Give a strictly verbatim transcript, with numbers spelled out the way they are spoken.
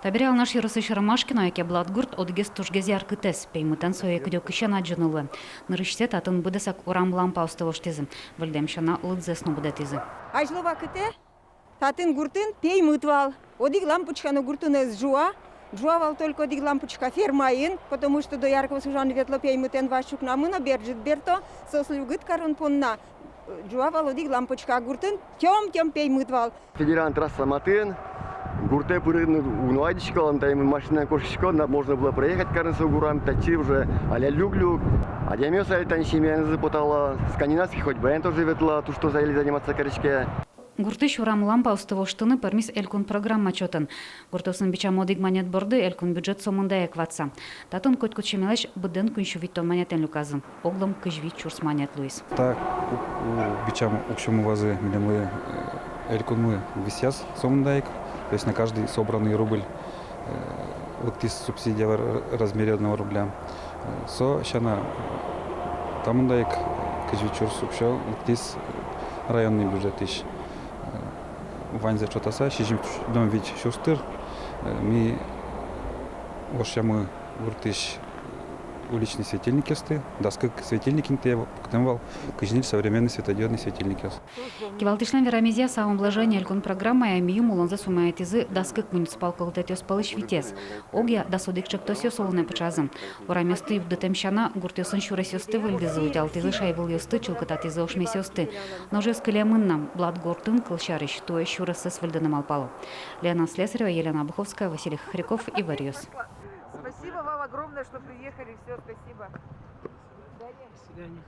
Табере Алнаш ёросысь Ромашкино яке Блатгурт одӥгез тужгес яркытэз. Пеймытэн сое кыдёкысен адӟыны луэ. Нырысьсэ татын быдэсак урам лампаосты воштӥзы. Выльдэм сяна, лыдзэс но будэтӥзы. Азьло вакытэ татын гуртын пеймыт вал. Одӥг лампочка но гуртын ӧз ӝуа. Ӝуа вал только одӥг лампочка фермаын, потому что дояркаос ужаны ветло, пеймытэн вазь ӵукнамы но бер ӝыт берто, соослы югыт карон понна. Ӝуа вал одӥг лампочка, гуртын тём-тём пеймыт вал. Федеральной трасса матын гуртэ пырыны уг но адӟиськы вал, тани машинаен кошкиськод но, можно было проехать карыны со гурам, татчы уже али люк-люк. Адямиос али тани семьяенызы потало, скандинавский ходьбаен тоже ветло, туж трос али заниматься кариське. Гуртысь урам лампаосты воштыны пӧрмиз элькун программа чотын. Гуртъёсын бичам одӥг манет борды элькун бюджет сомында ик ватса. Татын котькуд семьялэсь быдэн куинь сю витьтон манетэн люказы. Оглом кызь вить сюрс манет луиз. Та у-, у-, бичам уксёмы вазы милемлы, э, элькунмы висъяз сомында ик. То есть на каждый собранный рубль, э, лыктӥз субсидия в р-, размере одного рубля. Э, со сяна, э, та мында ик кызь вить сюрс уксё лыктӥз, э, районный бюджетысь. Э, ваньзэ ӵотаса, сизьымдон вить сюрс тыр, э, ми вошъямы гуртысь уличный светильникъёсты, дас кык светильник интые пуктэм вал, кызь ньыль современный светодиодный светильникъёс. Кивалтӥсьлэн верамезъя, самообложение элькун программая миым улонзэс умоятӥзы дас кык муниципал кылдытэтъёс пӧлысь витез. Огъя дас одӥг чектосъёс улонэ пыӵазы. Урамъёсты югдытэм сяна, гуртъёсын сюресъёсты выльдӥзы, утялтӥзы шайвылъёсты, чылкытатӥзы ошмесъёсты. Нош ӧз кылемын на, Блатгуртын, кылсярысь, туэ сюрессэс выльдыны малпало. Лена Слесарева, Елена Обуховская, Василий Хохряков, Иворъёс. Спасибо вам огромное, что приехали. Всё, спасибо. До свидания.